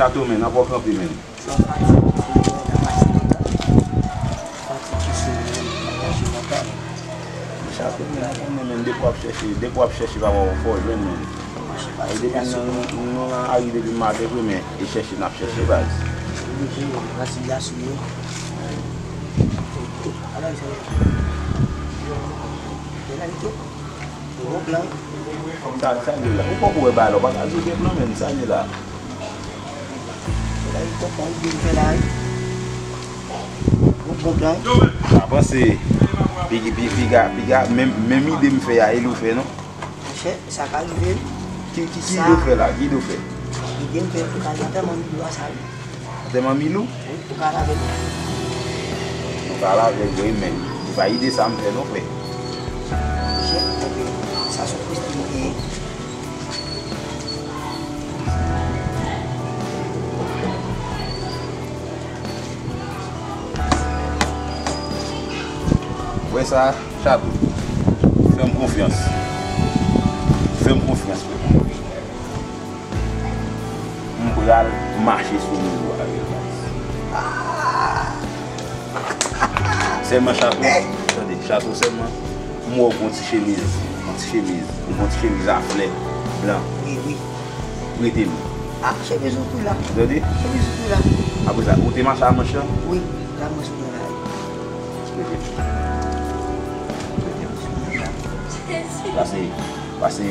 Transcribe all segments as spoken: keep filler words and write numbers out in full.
Chato, men, nan pò kanpe, men. Sa fatig ki se, fatig ki se, manje mantal. Sa Men, men, depi w ap chèche, depi w ap chèche, papa, w fò jwenn, men. E depi nou, nou, nou nan lari depi maten vre, men e chèche n ap chèche, baz. Sa, sa gen la. Ou poko wè bagay la, ou pa ka di gen plan, men sa gen la. Sa panse, piga, piga, piga, menm, menm ide m fè a, e li w fè, non? Monchè, sa ka rive. Ki, ki, ki ide w fè la? Ki ide w fè? Ide m fè pou kay antèman Milou a sa, wi. Antèman Milou? Wi, pou kay avè l. Pou kay avè l, wi, men se pa ide sa m fè, non, frè. Monchè, sa se yon pwis ki genyen. Wè sa, Chato. Fè m konfyans. Fè m konfyans, frè. M pral mache sou Milou avè l, baz. Sèlman Chato, tande, Chato sèlman. M wè w gon ti chemiz, gon ti chemiz, gon ti chemiz a flè blan. Wi, wi. Prete m. A, chemiz ou tou la. Tande? Chemiz ou tou la. Apre sa, ou te mache a manch lan? Wi, la manch mwen la. Prete m. Prete m. Pase, pase.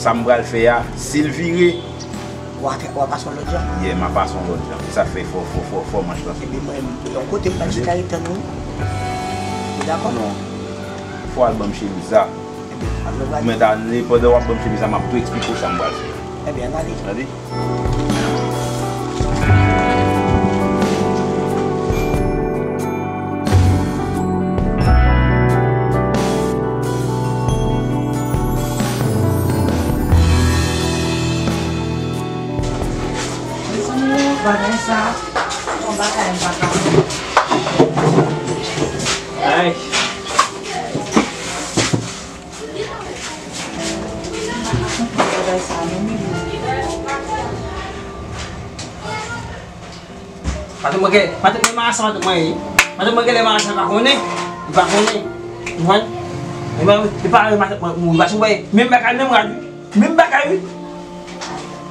Sa m pral fè a, si l vire, w a, w a pase yon lòt jan. Yeah, m a pase yon lòt jan. Se sa k fè fò, fò, fò, fò manch lan. Epi mwen, yon kote m pral chita ret tann ou. Ou dakò? Non. Fò w al ban m chemiz la. Epi, al ban m. Men ta, pandan w ap ban m chemiz la, m ap tou eksplike w sa m pral fè. Ebyen, ann ale. Ann ale. Mezanmi, bagay sa, yon bagay m pa ka fè. Ay. Matant mwen gen, matant mwen marasa, matant mwen, wi. Matant mwen genlè marasa, pa konnen. Li pa konnen. Ou konprann? Li pa, li pa, matant mwen mouri, pa sou mwen. Menm bagay, menm rad, wi. Menm bagay, wi.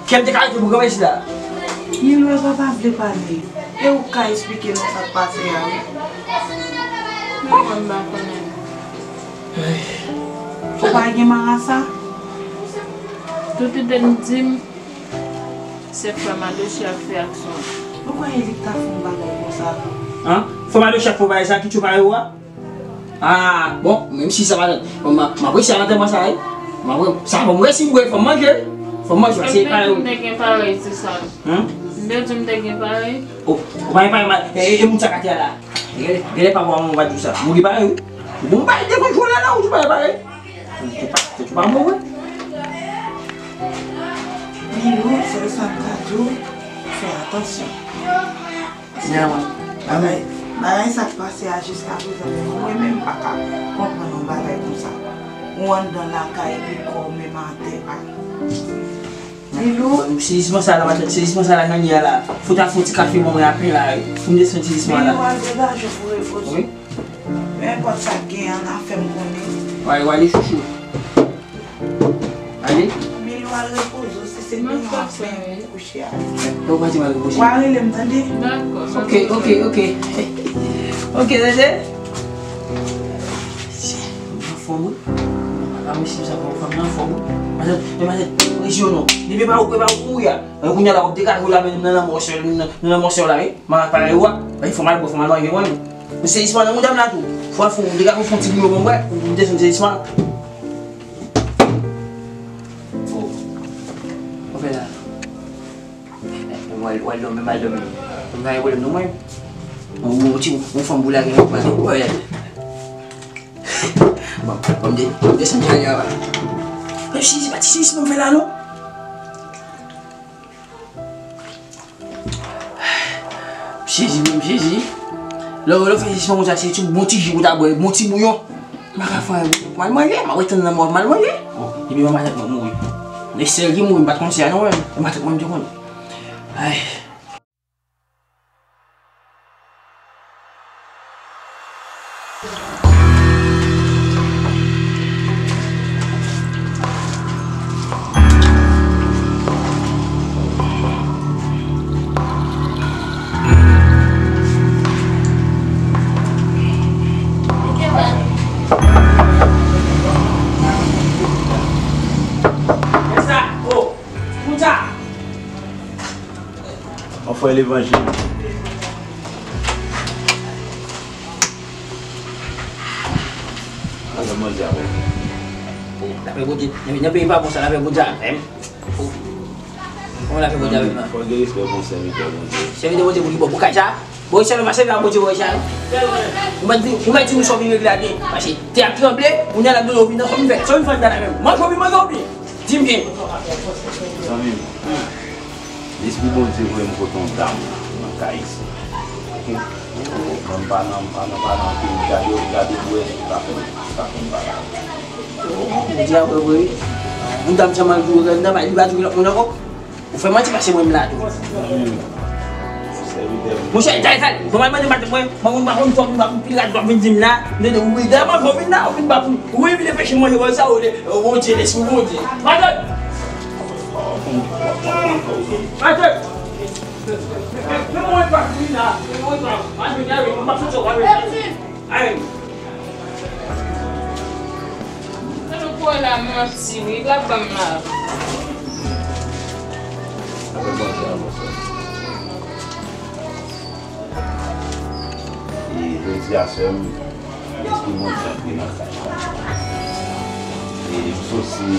Kè m te ka rete pou granmesi la. Milou, e papa vle pale. E ou ka eksplike nou sa k pase a, wi. Mwen menm m pa konnen. Ou pa gen marasa? Tout ide n di m, se frè Madoche ap fè aksyon. Ou kwè li ta fè yon bagay konsa? An? Frè Madoche ap fè yon bagay sa ki tchoupayo a? Ah, bon, menm si sa pa bon, m a, m apresye antèman sa, wi. M apre, sa bon, m resi m bwè, fò m manje. Fò m manje, se pa yo. M te gen parèy ti sa. An? M te di m te gen parèy. Oh, ou pa gen parèy, e, e, e moun sa k atè a la. Genlè, genlè pa bon, m pa di w sa. Moun ki parèy, wi. Bon, m pa devan jwè la, la, ou di w pa gen parèy. Ou, ou pa, ou pa bon, wi. Milou, sèl sa m ka di w, fè atansyon. Bagay, bagay sa k pase a jiskaprezan, mwen menm m pa ka konprann yon bagay konsa. Ou anndan lakay epi kò w menm atè a. Milou. Sezisman sa la, matant, sezisman sa la, jan li ye a la. Fout a fè yon ti kafe ban mwen apre la, wi. Pou m desann sezisman la. Milou, al degaje w pou repoze w. Wi. Nenpòt sa k genyen an, fè m konnen. W ale, w ale, chouchou. Ale. Milou, al repoze w, si se demen w ap vin kouche a. Ou pa di m al repoze. W a rele m, tande? Dakò. Ok, ok, ok. Ok, tande? Anfòm, wi. Mwen pa ka wè si sa pa anfòm, anfòm, wi. Matant, men matant, rejyon non. Depi pa ou, pa ou kouri a. Kounye a la, w ap degaje w la, men nan lanmò sèl, nan, nan lanmò sèl la, wi. Mwen pa wè w a. Fò m al bwè, fò m al manje, mwen. Sezisman nan mouda m la tou. Fò, fò, degaje w fè yon ti bouyon pou mwen, pou m desann sezisman. Oh. Ou fè la. Ou al, ou al dòmi, m al dòmi. M pa gen pwoblèm non, mwen. Ou, ou, ti, ou fanm pou lage, mwen, mwen. Bon, bon, m de, m desann chalè a. Mèsi, se pa ti sezisman m fè la, non. M sezi, wi, m sezi. Lè w, lè w fè sezisman konsa, se tout bon ti ji pou w ta bwè, bon ti bouyon. M pa ka fè anyen, m al manje, m ap ret tann lanmò, m al manje. Bon, epi manman tèt mwen mouri. Men sèl ki mouri, m pa t konn se a non, mwen. Manman tèt mwen, m te konn. Ay. Frè levanjil. Alò, manzè avè w. Lapè Bondye, nan, nan peyi pa bon sa, lapè Bondye avè m. Kòman lapè Bondye avè m la? Fò gen respè pou sèvitè Bondye. Sèvitè Bondye pou ki bò? Pou kay sa? Bon, se nou pa sèvi a Bondye, bon, sa. Ou mèt di, ou mèt di nou sa w vin regle a byen. Paske tè a tranble, kounye a l ap done w vin nan sa w vin fè. Sa w vin fè anndan la menm? Manje w vin manje w byen? Di m byen. Zanmi m, Lespri Bondye voye m kote yon dam nan kay isit. Oke? Mwen m pa nan, m pa nan, pa nan anpil. Gade, gade pou wè si w ka fè m, si w ka fè m pale. Bondye ap voye. Yon dam sa mal joure anndan, li pa joure lòt moun ankò. Ou fè manti pase mwen m la tou. Monchè, talè, talè. Bon, mwen mande madanm mwen, mwen konn pa konn fòm, mwen pa konn pirat, w ap vin di m la. Mwen di w, wi, dèyè manje w vin la, ou vin pa pou, ou vin vin peche manje mwen sa, ou de, Bondye, lespri Bondye. Madanm! Madanm! Men mwen pa vin la, men mwen pa, madanm, mwen pa soti, w ap vin. Ay! Sa nou kwè la manti wi, l ap ban m la. Avèk manti a, mon sè. E jodi a, sè m, Lespri Bondye antre nan kay la. E m soti,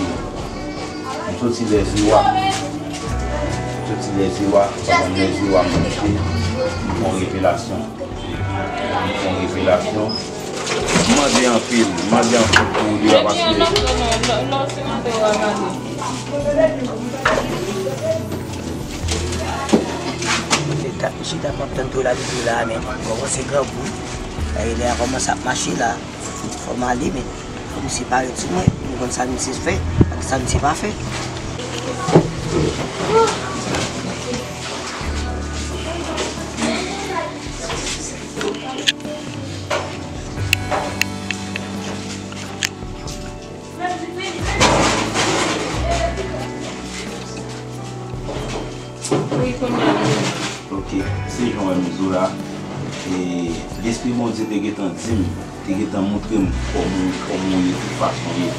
m soti Lèziwa. M soti Lèziwa, pandan Lèziwa m moute, m fè yon revelasyon. M fè yon revelasyon. M mande anpil, m mande anpil pou li a paske. Misye t ap, misye t ap ap tann tou la, li tou la, men kòmanse grangou. E lè a kòmanse ap mache la, fò m ale, men fò misye parèt sou mwen, pou m konn sa misye fè, ak sa misye pa fè. Wi, kounye a, wi. Ok, se jan w wè m di w la. E, Lespri Bondye te gentan di m, te gentan montre m kòman, kòman w ye, tout fason w ye.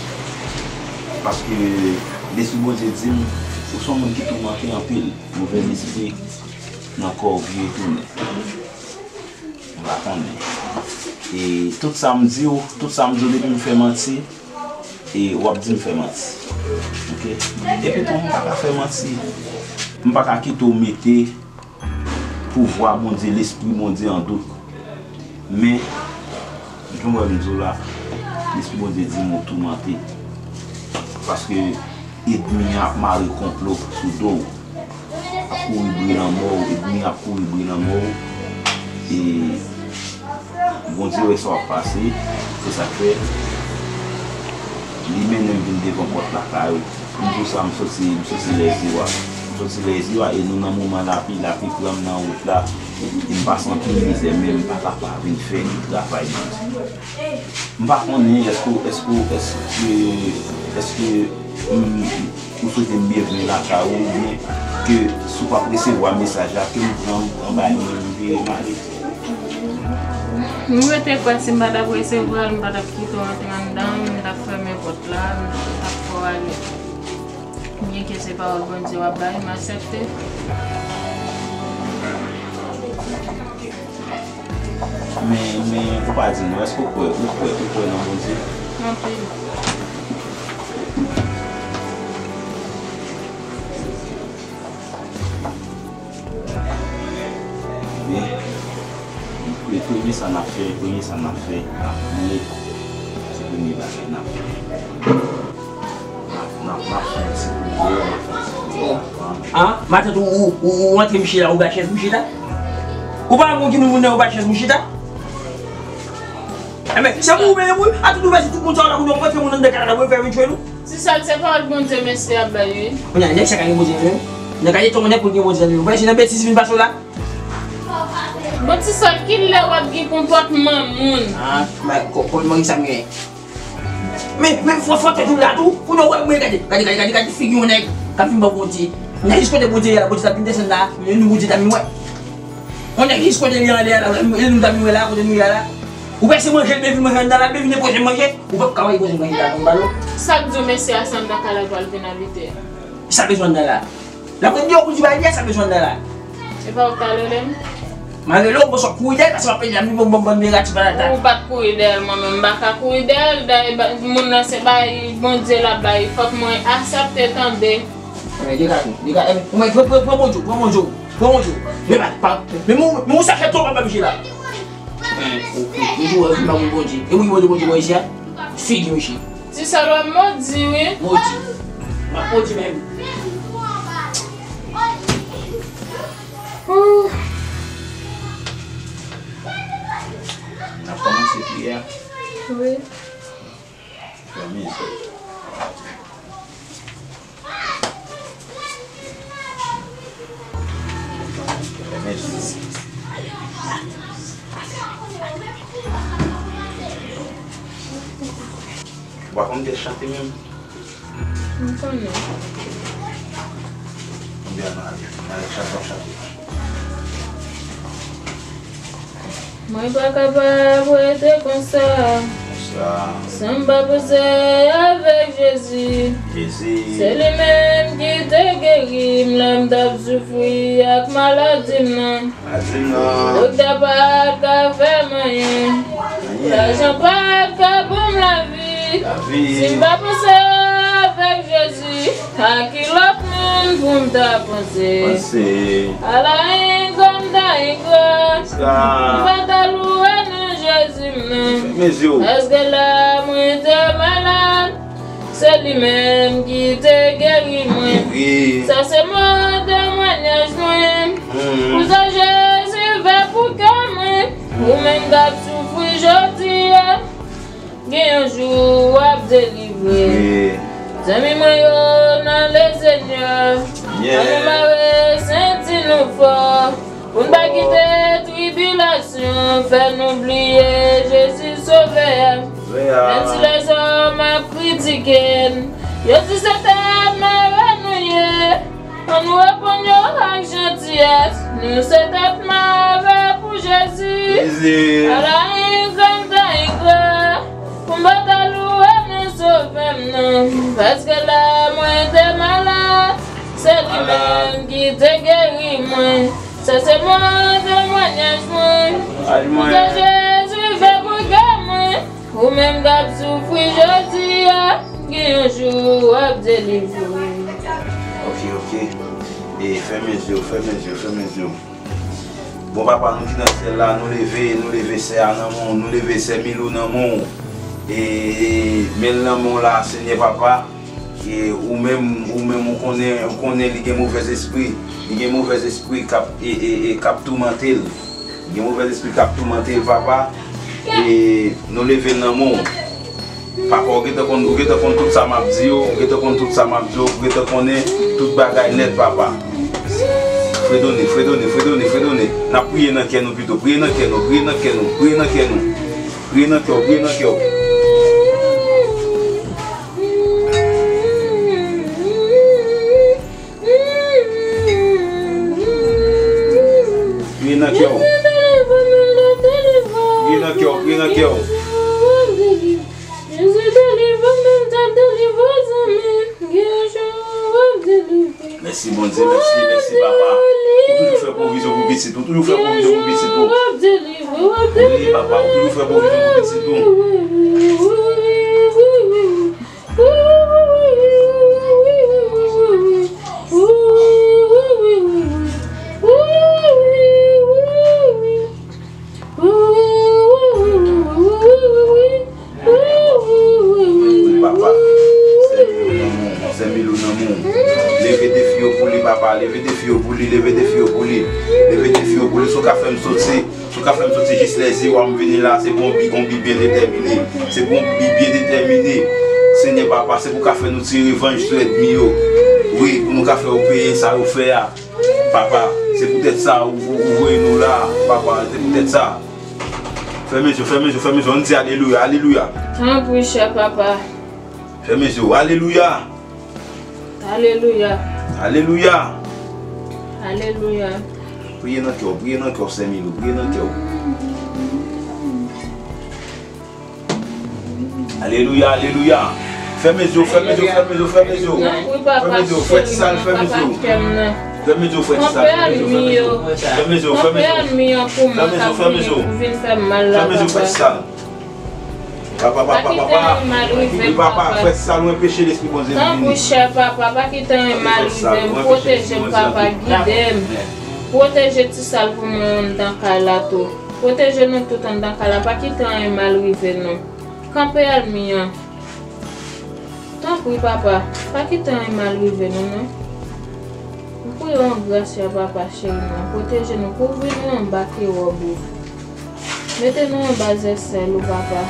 Paske Lespri Bondye di m, ou se yon moun ki toumante anpil. Movèzespri nan kò w vin retounen. M pa konnen. E tout sa m di w, tout sa m di w depi m fè manti, e w ap di m fè manti. Ok? Epi tou, m pa ka fè manti. M pa ka kite w mete pouvwa Bondye, Lespri Bondye an dout. Men, jan w wè m di w la, Lespri Bondye di m ou toumante. Paske ènmi an ap mare konplo sou do w. Ap kouri bri lanmò w, ènmi ap kouri bri lanmò w. E Bondye wè sa w ap pase, se sa k fè li mennen m vin devan pòt lakay ou. M di w sa, m soti, m soti Lèziwa. M soti Lèziwa e nou nan moman lapli, lapli pran m nan wout la. E m pase anpil mizè, men m pa ka pa vin fè travay Bondye. M pa konnen èske, èske, èske, èske, mm, ou swete m byenvni lakay ou, oubyen ke si w p ap resevwa mesaj la, ke m pran, m pran bagay mwen, m vire m ale. M rete kwè si m pa t ap resevwa l, m pa t ap kite w antre anndan, m t ap fèmen pòt la, m t ap fè w ale. Byenke se pawòl Bondye w ap bay, m aksepte. Men, men, ou pa di nou, èske ou kwè, ou kwè, ou kwè nan Bondye? Anpil. Ebyen, premye sa n ap fè, premye sa n ap fè, n ap priye. Se premye bagay n ap fè. N ap, n ap, n ap fè yon ti priyè, n ap fè yon ti priyè avan. Ah, matant ou, ou, ou, ou antre m chita, ou ba chèz m chita? Ou pa wè moun ki moun nan, ou ba chèz m chita? Enben, se pou ou menm, wi. A tout ouvèti, tout moun sa yo la, pou nou rantre moun anndan kay la, pou yo fè vin jwenn nou. Ti sòl, se pawòl Bondye mesye ap bay, wi. Kounye a, nèg sa ka gen Bondye nan men l? Nèg ka gen ton nèg pou l gen Bondye nan men l? Ou pa wè se nan betiz vin pase w la? Bon, ti sòl, kilè w ap gen konpòtman moun? Ah, ba, ko-, konpòtman ki sa m gen? Men, men, fò, fò tèt ou la tou, pou nou wè, mwen, gade, gade, gade, gade, gade figi yon nèg k ap vin bò Bondye. Nèg jis kote Bondye ye la, Bondye t ap vin desann la, e nou Bondye t ap vin wè. Yon nèg jis kote li anlè a la, e nou t ap vin wè la, kote nou ye a la. Ou pèse manje l, men vin manje anndan la, men vin poze manje, ou p ap ka wè poze manje la, non, balo. Sa k di w mesye a se anndan kay la pral vin abite? Sa bezwen anndan la. L ap ret deyò pou di bagay li a, sa bezwen anndan la. E pa ou k ta rele m? M a rele w, bon, sot kouri dèyè l, paske m ap pede ap vin bon, bon, bon, negatif a la. Ou pa t kouri dèyè l, mwen menm, m pa ka kouri dèyè l. Dayè, ba- moun nan se bay Bondye l ap bay, fòk mwen aksepte tande. Men, dega nou, dega, men, pran, pran, pran Bondye, pran Bondye, pran Bondye. Men, pa, pa, men, men, men, ou sa fè twòp ap vije la. Men, ou, ou, ou jwe vin pa pou Bondye. E ou ki Bondye, Bondye, Bondye, isi a? Figi misye. Ti sèl w ap modi, wi. Modi. M ap modi menm. Ooh. N ap kòmanse priyè a. Wi. Fè mizè. Fè mizè. Ou pa konn pyès chante menm? M konnen. Konbyen nou ale? Nou ale chante, w ap chante. Mwen pa kapab rete konsa. Konsa. San m pa panse avèk Jezi. Jezi. Se li menm ki te geri m lè m t ap soufri ak maladi m nan. Doktè pa t ka fè m anyen. Lajan pa t ka ban m lavi. Si m pa panse avèk Jezi, a ki lòt moun pou m ta panse? Ala engra m ta engra. M pa ta louwe non Jezi m nan. Èske lè mwen te malad, se li menm ki te geri mwen. Sa se mo temwanyaj mwen. Pou sa Jezi fè pou kè mwen. Ou menm k ap soufri jodi a, gen yon jou w ap delivre. Zanmi mwen yo nan Lesenyè, ann nou mare senti nou fò. Pou n pa kite tribilasyon fè nou bliye Jezi Sovè a. Menm si lèzòm ap kritike n, yo di se tèt mare nou ye. Ann nou reponn yo ak jantiyès. Nou se tèt mare pou Jezi. Ala engra m ta engra. Pou m pa ta louwe non Sovè m nan. Paske lè mwen te malad, se li menm ki te geri mwen. Sa se mo temwanyaj mwen. Pou sa Jezi fè pou kè mwen. Ou menm k ap soufri jodi a, gen yon jou w ap delivre. Ok, ok. E fèmen je w, fèmen je w, fèmen je w. Bon, Papa nou ki nan syèl la, nou leve, nou leve sè a nan men w, nou leve sè Milou nan men w. E, e, men l nan men w la, Senyè Papa. E ou menm, ou menm, ou konnen, ou konnen li gen movèz espri. Li gen movèz espri k ap, e, e, e, k ap toumante l. Li gen movèz espri k ap toumante l, Papa. E nou leve l nan men w. Papa, ou gentan konn, ou gentan konn tout sa m ap di yo, ou gentan konn tout sa m ap di yo, ou gentan konnen tout bagay nèt, Papa. Fredone, fredone, fredone, fredone. N ap priye nan kè nou pito, priye nan kè nou, priye nan kè nou, priye nan kè nou. Priye nan kè w, priye nan kè w. Priye nan kè w. Priye nan kè w, priye nan kè w. Jezi delivre m, m t ap delivre zanmi m. Gen yon jou w ap delivre. Mèsi, Bondye, mèsi, mèsi, Papa. Ou toujou fè pwovizyon pou pitit ou, toujou fè pwovizyon pou pitit ou. Wi, Papa, ou toujou fè pwovizyon pou pitit ou. Wi, Papa. Sè Milou nan men w, sè Milou nan men w. Leve defi yo pou li, Papa. Leve defi yo pou li, leve defi yo pou li. Leve defi yo pou li. Si w ka fè m soti, si w ka fè m soti jis lè zero a, m vini la, se pou yon bi, yon bi byen detèmine. Se pou yon bi byen detèmine. Senyè Papa, se pou w ka fè nou tire revanj sou ènmi yo. Wi, pou nou ka fè yo peye sa yo fè a. Papa, se poutèt sa ou, ou, ou voye nou la, Papa, se poutèt sa. Fèmen je w, fèmen je w, fèmen je w, ann di alelouya, alelouya. Tanpri, chè Papa. Fèmen je w, alelouya. Alelouya. Alelouya. Alelouya. Priye nan kè w, priye nan kè w, sè Milou, priye nan kè w. Alelouya, alelouya. Fèmen je w, fèmen je w, fèmen je w, fèmen je w. Fèmen je w, fè ti sal, fèmen je w. Fèmen zye w, frè Tisal, fèmen zye w, fèmen zye w. Fèmen zye w, fèmen zye w. Fèmen zye w, fèmen zye w. Fèmen zye w, frè Tisal. Papa, papa, papa. Wi, papa, frè Tisal, mwen peche, lespri Bondye vini. Tanpri, chè papa, pa kite anyen mal rive m. Pwoteje m, papa, gide m. Pwoteje Tisal pou mwen anndan kay la tou. Pwoteje nou tout anndan kay la, pa kite anyen mal rive nou. Kanpe ènmi an. Tanpri, papa, pa kite anyen mal rive nou, non. M priye w an gras, chè papa cheri mwen. Pwoteje nou, kouvri nou anba ke wòb ou. Mete nou anba zèsèl ou, papa.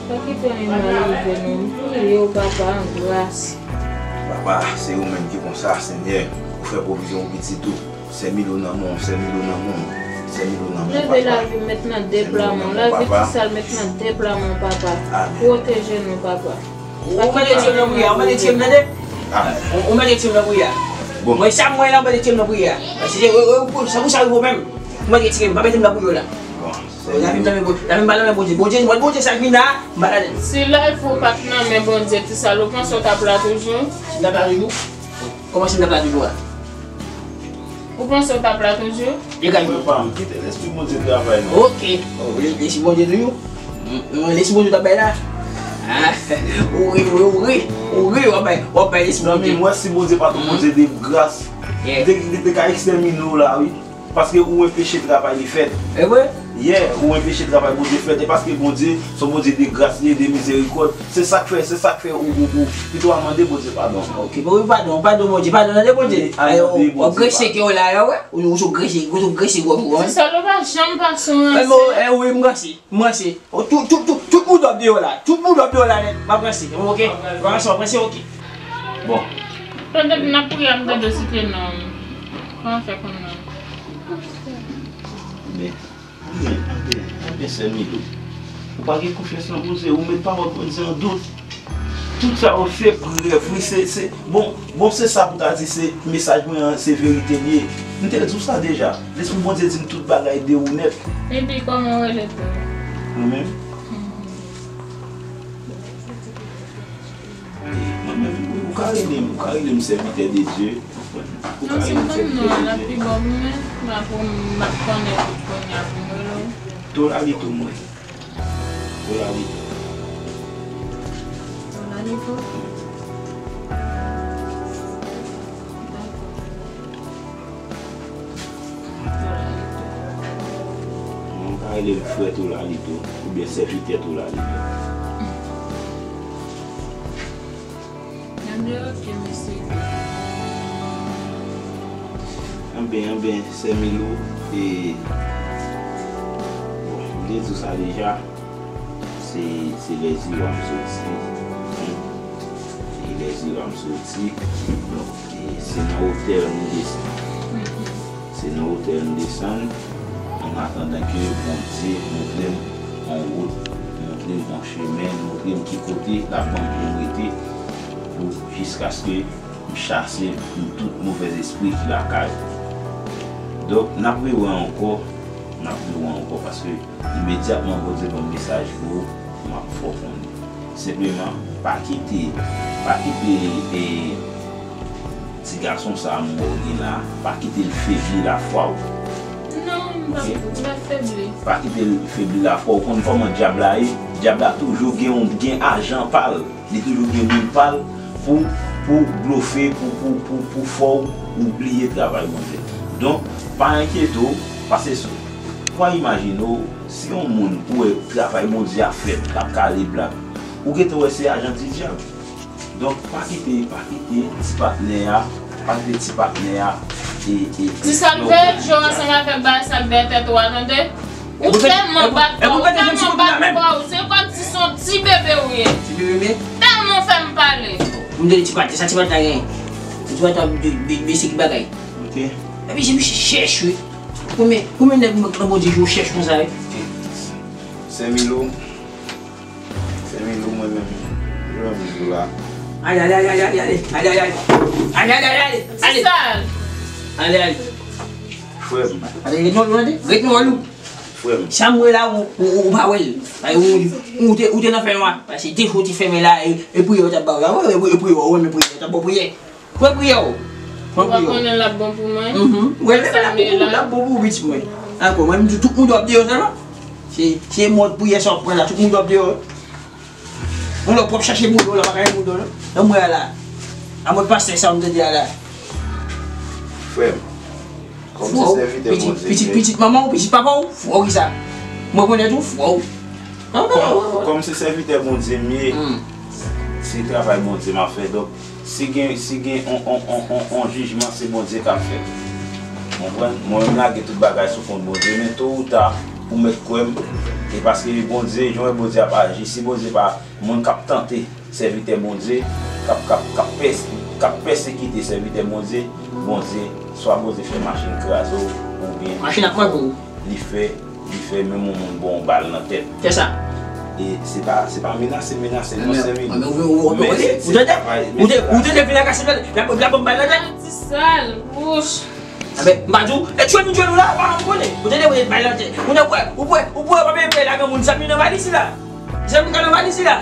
Pa kite anyen mal rive nou. M priye w, papa, an gras. Papa, se ou menm ki konsa, Senyè. Ou fè pwovizyon pou pitit ou. Sè Milo nan men w, sè Milo nan men w, sè Milo nan men w, papa. Leve lavi m met nan de pla men w, lavi Tisal met nan de pla men w, papa. Pwoteje nou, papa. Ou mande tire m nan priyè, ou mande tire m tande. Ou mande tire m nan priyè. Mwen sa mwen la, ou mande tire m nan priyè. Paske se ou sa ou sa ou pwoblèm. Ou mande tire m, pa mete m nan priyè la. Lavi m nan men Bondye, lavi m pa nan men Bondye. Bondye, mwen Bondye sa k vin la, m pa ladan l. Si lavi w pa t nan men Bondye, Tisal, ou panse w t ap la toujou? Si m t ap la toujou? Kòman si m t ap la toujou a? Ou panse w t ap la toujou? Degaj. Mwen pa m kite lespri Bondye travay non. Ok. Oh, lespri Bondye toujou. Lespri Bondye t ap bay la. Ou ri, ou ri, ou ri, ou ri, w ap bay, w ap bay lespri Bondye. Zanmi m, wè si Bondye pa t yon Bondye de gras, li te, li te ka ekstèmine w la, wi. Paske ou enpeche travay li fèt. E vre? Yeah, ou enpeche travay Bondye fèt. E paske Bondye, se yon Bondye de gras, li de mizerikòd. Se sa k fè, se sa k fè ou, ou, ou pito al mande Bondye padon. Ok, bon, wi, padon, padon, Bondye, padon, tande Bondye. Al mande Bondye padon. W ap grese kè w la, wè. Ou, ou sou grese, ou sou grese gòj ou, wè. Se sa, ou pa janm pase yon ansyen. E, wi, m grese, m grese. Tout, tout, tout, tout boudòp deyò la, tout boudòp deyò la nèt, m ap grese, ok? M ap grese, m ap grese, ok. Bon. Tande, n ap priye, m tande site non. Kòman fè konn non? Anben, anben, anben, anben, sè Milo. Ou pa gen konfyans nan Bondye, ou met pawòl Bondye an dout. Tout sa yo se prèv, wi, se, se, bon, bon, se sa pou ta di, se mesaj mwen an, se verite l ye. M te di w sa deja. Lespri Bondye di m tout bagay de ou nèt. Epi kòman w rele tou? Mwen menm? Mwen menm, wi, ou ka rele m, ou ka rele m sèvitè de Dye. Ou ka rele m sèvitè de Dye. Non, si m konn non an, l ap pi bon pou mwen. M ap, m ap konnen tout kounye a pou m rele w. Tolalito mwen. Tolalito. Tolalito? Dakò. Tolalito. Mwen ka rele l frè Tolalito, oubyen sèvitè Tolalito. Anben, ok, mesye. Anben, anben, sè Milo, e, bon, m te di w sa deja, se, se lèzira m soti, wi. E lèzira m soti, donk, e se nan otè nou desann. Se nan otè nou desann, an atandan ke Bondye montre m yon wout, montre m yon chemen, montre m ki kote l ap ban m pou m rete, pou jiskaske m chase m tout movèz espri ki lakay ou. Donk, n ap rewè ankò, n ap rewè ankò, paske imedyatman Bondye ban m mesaj pou ou, m ap fè w konnen. Senpleman, pa kite, pa kite, e, ti gason sa a m wè w gen la, pa kite l febli lafwa w. Non, m p ap, m p ap febli. Pa kite l febli lafwa w. Ou konn kòman dyab la ye? Dyab la toujou gen yon, gen ajan pa l. Li toujou gen moun pa l pou, pou blofe, pou, pou, pou, pou fè w bliye travay Bondye. Donk, pa enkyete w, paske sou, w a imajine w, si yon moun ou wè travay Bondye a fèt, l ap kale blak, ou gentan wè se ajan ti dyab. Donk, pa kite, pa kite ti patnè a, pa kite ti patnè a, e, e, e, Ti Sal, veye djòl ansanm avèk bagay sa k dèyè tèt ou a, tande? Ou tèlman bat kò, ou tèlman bat kò, se kòmsi se yon ti bebe ou ye. Ti bebe m ye? Tèlman w fè m pale. M tande ti patnè, sa ti patnè a genyen? Ti patnè a, mesye ki bagay. Ok. Epi se misye chèch, wi. Konbyen, konbyen nèg mwen nan Bondye ki chèch konsa, wi? Sè Milo. Sè Milo, mwen menm, jan m di w la. Ale, ale, ale, ale, ale, ale, ale, ale, ale, ale, ale, ale, ale. Ti Sal. Ale, ale. Frè m. Ale, ret non, ret non, ret non, Alou. Frè m. Sa m wè la, ou, ou, ou pa wè l. Ou, ou te, ou te nan fènwa. Paske de jou ou te fèmen la, e, e priyè yo t ap ba w la. Wè, e, e priyè, ou renmen priyè, yo t ap ba w priyè. Kwè priyè w. Ou pa konnen l ap bon pou mwen? Mhm. Mwen, lè l ap bon pou mwen, l ap bon pou ou, pitit mwen. Ankò, mwen, m di tout moun dòp deyò sèlman. Se, se mòd priyè sa w ap pran la, tout moun dòp deyò. Yon lè w pwòp chache moun yo, la pa ka gen moun yo, non. Nan mwen la. A mwen pastè sa, m tande a la. Frè m, kòm se sèvitè Bondye, pitit, pitit manman w, pitit papa w, frè w ki sa. Mwen konnen tou, frè w. Kòm, kòm se sèvitè Bondye m ye, se travay Bondye m ap fè. Donk, si gen, si gen on, on, on, on, on jijman, se Bondye k ap fè. Konprann? Mwen menm lage tout bagay sou kont Bondye, men to ou ta, ou mèt kwè m. E paske Bondye, jan w wè Bondye ap aji, si Bondye pa, moun k ap tante sèvitè Bondye, k ap, k ap, k ap pès-, k ap pèsekite sèvitè Bondye, Bondye, swa Bondye fè machin kraze w, oubyen li fè, li fè menm yon moun ba w bal nan tèt. Kisa? E se pa, se pa menase, menase, non, sèvi nou. Men se travay, men se travay. Ou te, ou te vin lakay Sentèl, la, la, la, bal nan tèt. Ti sal, wouch. Enben, m pa di w, e tchwe m tchwe nou la, pa m konnen. Ou te dwe bay lòt. Ou te kwè, ou kwè, ou kwè, pa bezwen pè la, gen moun zanmi nan valiz la. Zanmi nan valiz la.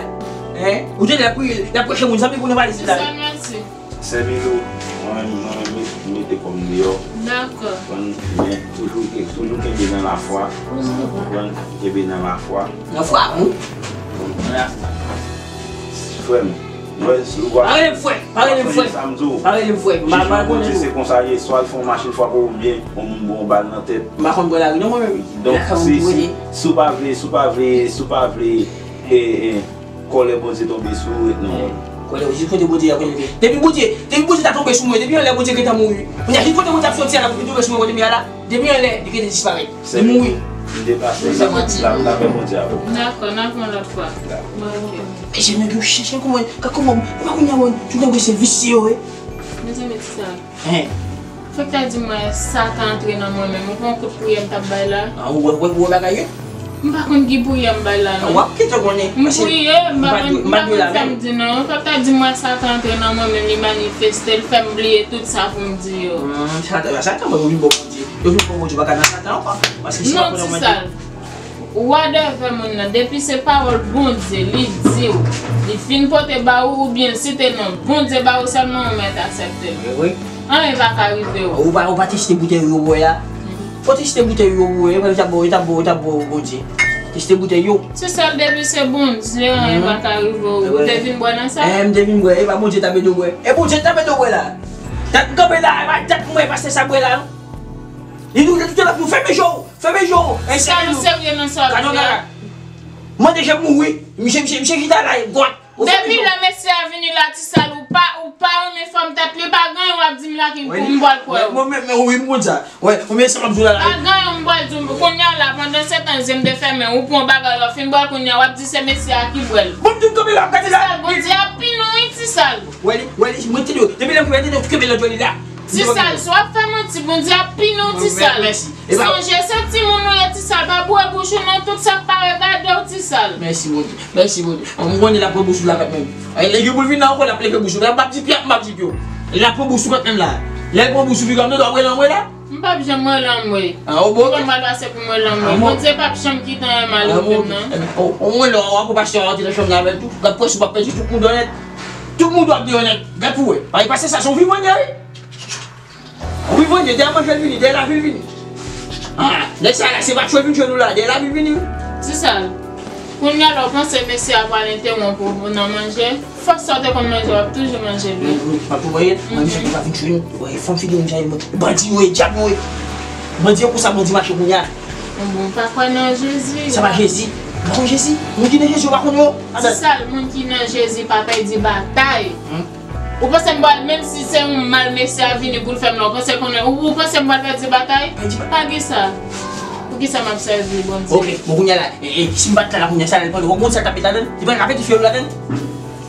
Hein? Ou te dwe priye, la preche moun zanmi pou nan valiz la. Sa, mèsi. Sè Milo, mwen, mwen met-, mete kò m deyò. Dakò. Konn, men toujou, toujou kenbe nan lafwa. Konn, kenbe nan lafwa. Lafwa, wi. Konn, frè m, Mwen, si w pa rele m frè, pa rele m frè. Pa rele m frè. M pa, m pa konnen tou. Se konsa ye, swa l fè yon machin frape w oubyen yon moun ba w bal nan tèt. M pa konn bwè lari non mwen menm. Donk, si, si, si w pa vle, si w pa vle, si w pa vle, e, e, kòlè Bondye tonbe sou ou, ret non. Kòlè, jis kote Bondye a konnen. Depi Bondye, depi Bondye ta tonbe sou mwen, depi anlè Bondye gentan mouri. Kounye a, jis kote Bondye ap soti a la, pou vin tonbe sou mwen, kote m ye a la. Depi anlè, li gentan disparèt. Li mouri. M deplase. Sa manti. L ap, l ap fè Bondye avè w. Dakò, n ap wè yon lòt fwa. Dakò. Bon, ok. Mesye, nèg yo chèche kòman, ka kòman, e pa kounye a, mwen, tout nèg yo se visye yo ye. Mezanmi, ti sa. Hein. Fòk ta di mwen sa ka antre nan mwen menm. Ou konn kout priyè m t ap bay la? Ah, ou wè, wè, wè bagay yo? M pa konn ki priyè m bay la, non. W ap kite konnen. M priye, m pa konn, m pa konn fè m di non. Fòk ta di mwen sa ka antre nan mwen menm, li manifeste, l fè m bliye tout sa pou m di yo. Hmm, Satan, Satan, mwen, wi, bon, Bondye. Yo vin pran Bondye, pa ka nan Satan ankò. Paske si pa konnen mwen. Whatever moun nan, depi se pawòl Bondye, li di w, li fin pote ba ou, oubyen l site non Bondye ba ou sèlman, ou mèt aksepte l. Wi, wi. Anyen pa ka rive w. Ou pa, ou pa teste boutèy yo bwè a? Fò teste boutèy yo bwè, yo t ap bo, yo t ap bo, yo t ap bo Bondye. Teste boutèy yo. Se sèl depi se Bondye, anyen pa ka rive w. Ou te vin bwè nan sa? Eh, m te vin bwè, e pa Bondye t ap ede w bwè. E Bondye t ap ede w bwè la. Dat m kanpe la, e pa dat m wè pastè sa bwè la, non. Li di w, li di w, fèmen je w, fèmen je w. Sa nou serye nan sa w ap di a? Mande je m mouri, misye, misye, misye chita la, e gwat. Depi lè mesye a vini la, ti sal, ou pa, ou pa renmen fòm tèt li, pa gen anyen w ap di m la ki pou m pral kwè w. Mwen menm, wi, m konn sa. Wè, ou menm sa m ap di w la. Pa gen anyen m pral di w, kounye a la, pandan se tan zye m te fèmen, ou pran bagay, w ap fin bwè l, kounye a w ap di se mesye a ki bwè l. Bon, m di w kanpe la, gade la. Ti sal, Bondye ap pini w, wi, ti sal. Wè li, wè li, mwen tande w. Depi lè m tande w, kenbe lòt jwe li la. Ti sal, si w ap fè manti, Bondye ap pini w, ti sal. Sonje, se timoun ou ye, ti sal. Pa boure bouch ou non, tout sa k pa regade w, ti sal. Mèsi, Bondye. Mèsi, Bondye. An, m konnen l ap pran bous ou la kanmenm. Ay, lè gen pou l vin la ankò, l ap leve bous ou. M ap di pye, m ap di pye. L ap pran bous ou kanmenm la. Lè l pran bous ou, piga m nan dwa wè l anmwe la. M p ap janm wè l anmwe. An, o bon. Kòman m pral pase pou m wè l anmwe? Bondye p ap janm kite anyen mal rive m, non. O, o mwen la, w ap pase w antre nan chanm nan avè l tou. L ap pran si w p ap pèdi tout moun dò nèt. Tout moun dò ap deyò nèt. Gad pou wè. Ay, pase sa, se yon vivanye, wi. Wi, Bondye, dèyè manje l vini, dèyè lavi l vini. Ah, nèg sa la, se pa tchwe vin tchwe nou la, dèyè lavi l vini, wi. Ti sal, kounye a la, ou panse mesye a pral entewonp ou nan manje? Fòs sa w te konn manje, w ap toujou manje l, wi. Wi, wi, m ap tou voye, mwen, misye pa vin tchwe nou. Wè, fanm figi moun sa yo, bandi yo ye, dyab yo ye. Bandi yo konsa, bandi mache kounye a. Bon, m pa kwè nan Jezi. Sa pa Jezi. M pa kwè Jezi. Moun ki nan Jezi, yo pa konn yo. Ti sal, moun ki nan Jezi pa pèdi batay. Ou panse m pral, menm si se yon mal mesye a vini pou l fè m la, ou panse konnen, ou, ou panse m pral pèdi batay? Pa gen sa. Poukisa m ap sèvi Bondye? Ok, bon, kounye a la, e, e, si m bat la, la kounye a, sa l pran, ou konn sa l t ap met ladann? Li pral ka pete fyèl ladann?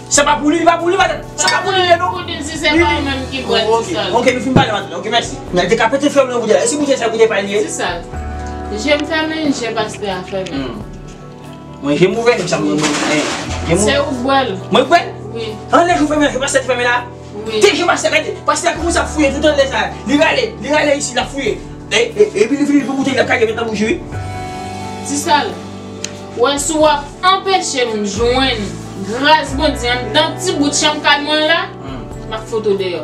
Sa pa pou li, li pa pou li, madanm. Sa pa pou li, non. Pou di m si se pa ou menm ki bwè l, ti sal. Ok, ok, nou fin pale madanm. Ok, mèsi. Men li te ka pete fyèl nan boutèy la. E si boutèy sa boutèy pa li ye? Ti sal. Je m fèmen, je pastè a fèmen. Mwen, je m ouvè, nèg sa, mwen, mwen, eh, je m ouvè. Se ou k bwè l. Mwen k bwè l? Wi. Anlè je w fèmen, je pastè te fèmen la. Wi. Te je pastè, gade, pastè a kòmanse ap fouye tout anlè sa. Li rale, li rale isi, l ap fouye. E, e, epi li fini pou boutèy, l ap kage met nan bouch li. Ti sal, wè si w ap anpeche m jwenn gras Bondye anndan ti bout chanm kay mwen la, m ap fout ou deyò.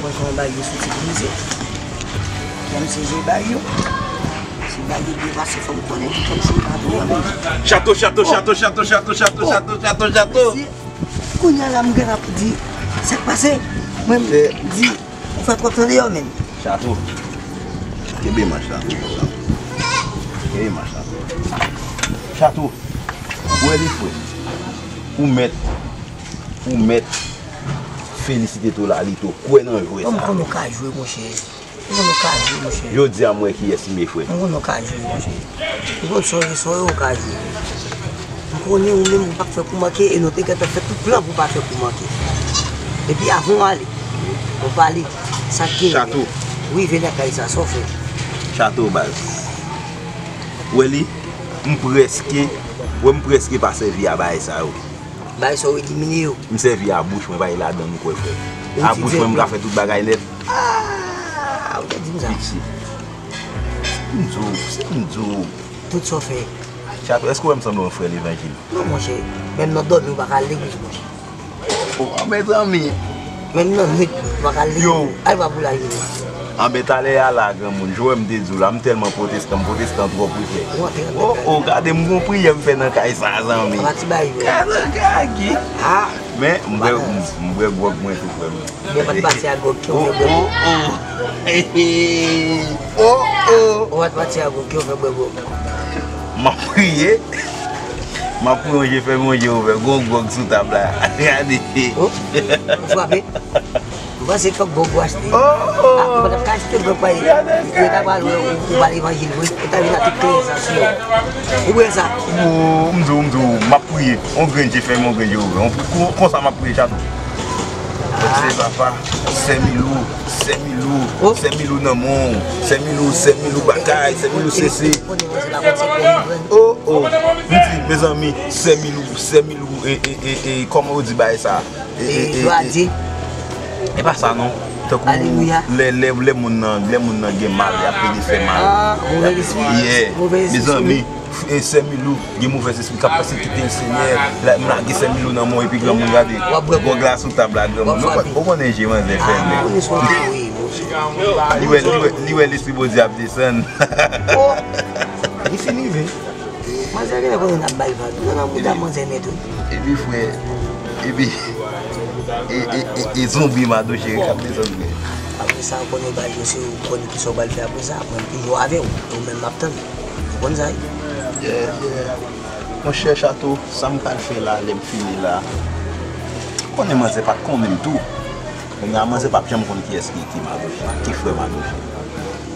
pran kòm yon bagay yo soti pou misye. Kòm se je bagay yo. Se bagay yo depase, fò m konnen ki kòm se pa tou an menm. Chato, chato, chato, chato, chato, chato, chato, chato, chato. Mesye, kounye a la, m gen ap di, sa k pase? Mwen, m di, ou fè twòp tan deyò menm. Chato. Kenbe manch la. Kenbe manch la. Chato. Ou wè li, frè. Ou mèt, ou mèt felisite Tolalito, kwè nan jwè sa. Kòm konnen w ka jwe, monchè. Ou konnen w ka jwe, monchè. Jodi a, m wè kiyès m ye, frè. Ou konnen w ka jwe, monchè. Ou konn sa w ye, sa w ye, ou ka jwe. M konnen ou menm, ou p ap fè kou manke, e nou te gentan fè tout plan pou w pa fè kou manke. Epi avan w ale, nou pale, sa k genyen. Chato. Ou rive lakay sa, sa w fè? Chato, baz. Ou wè li, m prèske, ou wè m prèske pa sèvi a bagay sa yo. Bagay sa w elimine yo. M sèvi a bouch mwen, pa e ladan m kwè, frè. A bouch mwen, m ka fè tout bagay nèt. Ah, ou te di m sa. Piti. M di w, se m di w. Tout sa w fè. Chato, èske w wè m sanble yon frè levanjil? Non, monchè. Menm nan dòmi, ou pa ka al legliz, monchè. Oh, mezanmi. Menm nan nwit, ou pa ka al legliz. Yo. Al pa pou la legliz. Anben, talè a la, granmoun, jan m te di w la, m tèlman pwotestan, m pwotestan twòp wi, frè. Ou antre nan... Oh, oh, gade m gon priyè m fè nan kay sa, zanmi. Pati bay yo. Gade, gade. Ah. Men, m bwè, m, m bwè gwòg mwen tou, frè m. Bon, pa t pati a gwòg ki w fè bwè gwòg. Oh, oh. Oh, oh. Ou pa t pati a gwòg ki w fè bwè gwòg. M ap priye. M ap priye, yon je fèmen, yon je ouvè. Gon gwòg sou tab la. Gade. Oh, ou frape. Ou panse kòk gwòg ou achte? Oh, oh. Ah, ou pa t ap ka achte gwòg pa yo. Yo ta pral wè ou, ou pa levanjil vre. Ou ta vin ak tout kleren sa sou yo. Ou wè sa? Oh, m di w, m di w, m ap priye. On grenn je fèmen, on grenn je ouvè. On, kon, konsa m ap priye, Chato. Bondye papa, sè Milou, sè Milou, sè Milou nan men w, sè Milou, sè Milou batay, sè Milou sese. Oh, oh, m di, mezanmi, sè Milou, sè Milou, e, e, e, e, kòman yo di bagay sa? E, e, e, glwa a Dye. E pa sa non. Tankou lè, lè, lè moun nan, lè moun nan gen mal, y ap pede fè mal. Ah, move lespri. Yeah. Move lespri. Mezanmi, e, sè Milou, gen move lespri k ap pèsekite l, Senyè. La, m lage sè Milou nan men w, epi granmoun gade. W ap bwè gwòg la sou tab la, granmoun. Ou konnen je manzè fèmen. Ah, ou konnen se yon teori, monchè. Li wè, li wè, li wè lespri Bondye ap desann. Oh, li fin rive. Manzè genlè konnen n ap bay vag. Nan, nan bouda manzè nèt, wi. Epi, frè, epi, e, e, e, e zonbi Mado Cheri k ap desann, frè. Apre sa, ou konnen bagay yo, se ou konnen kisa w pral fè apre sa. Mwen, m toujou avè w. Ou menm, m ap tann ou. Ou konn sa, wi? Yeah, yeah. Monchè Chato, sa m pral fè la, lè m fini la. Ou konnen manzè pa t konnen m tou. Kounye a, manzè p ap janm konn kiyès ki, ki Mado Cheri, ki frè Mado Cheri.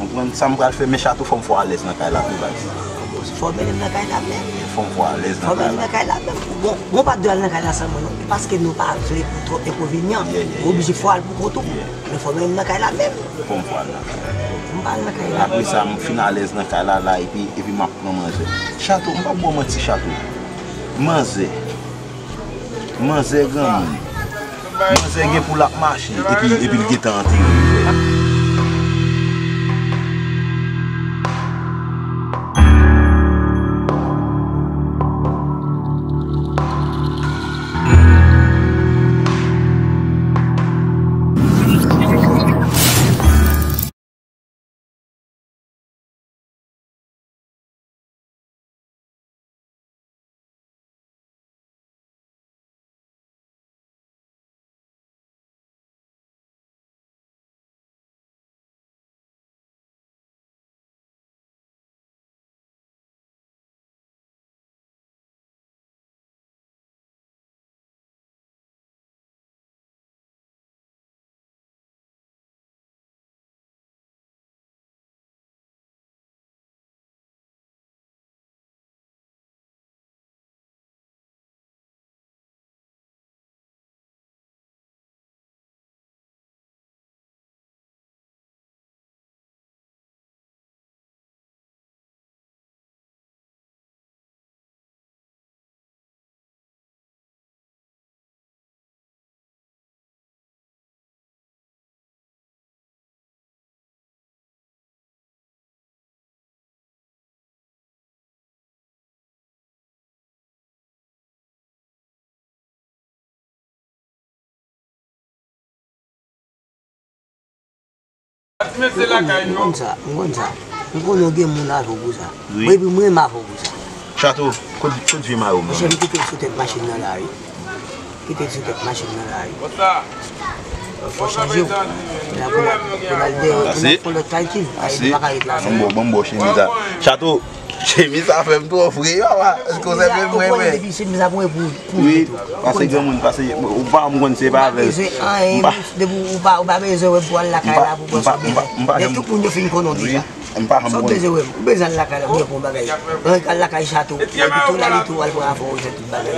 Konprann sa m pral fè, men Chato, fò m fè w alèz nan kay la tou, baz. Fò w mennen m nan kay la menm. Fò m fè w alèz nan kay la. Fò w mennen m nan kay la menm. Bon, bon, pa t dwe al nan kay la sèlman non, paske nou pa vle pou twòp enkonvenyan. Yeah, yeah, yeah. Ou oblije fò w al pou kont ou. Yeah. Men fò w mennen m nan kay la menm. Fò m fè w al nan kay la. M pa al nan kay la. Apre sa, m fin alèz nan kay la, la, epi, epi m ap pran manzè. Chato, m p ap ba w manti, Chato. Manzè. Manzè granmoun. Manzè gen pou l ap mache, epi, epi l gentan antere. M konn sa, m konn sa. M konnen w gen moun avè w pou sa. Wi. Mwen, epi m renmen avè w pou sa. Chato, kot, kot vye mayo m nan? Monchè, m kite l sou tèt machin nan la, wi. Kite l sou tèt machin nan la, wi. Fò chanje w. La pou la, pou la, pou la fè lòt kalkil. Paske nou pa ka ret la. Ban m ba w, ban m ba w chemiz la. Chato, chemiz sa fè m twò fre, papa. Èske w sèvi m mwen, men? Depi chemiz la pou mwen pou, pou wi, tou. Pase granmoun, pase, ou pa m konn se pa avè l. Ou pa bezwen anyen, depi ou pa, ou pa bezwen wè m pou al lakay la, pou pran sou byen. Men tout moun yo fin konnen w deja. M pa janm konn. Sa w bezwen wè m? Ou bezwen al lakay la, mwen pou yon bagay. Ann al lakay Chato. Epi tou la, li tou al pran afè w, fè tout bagay.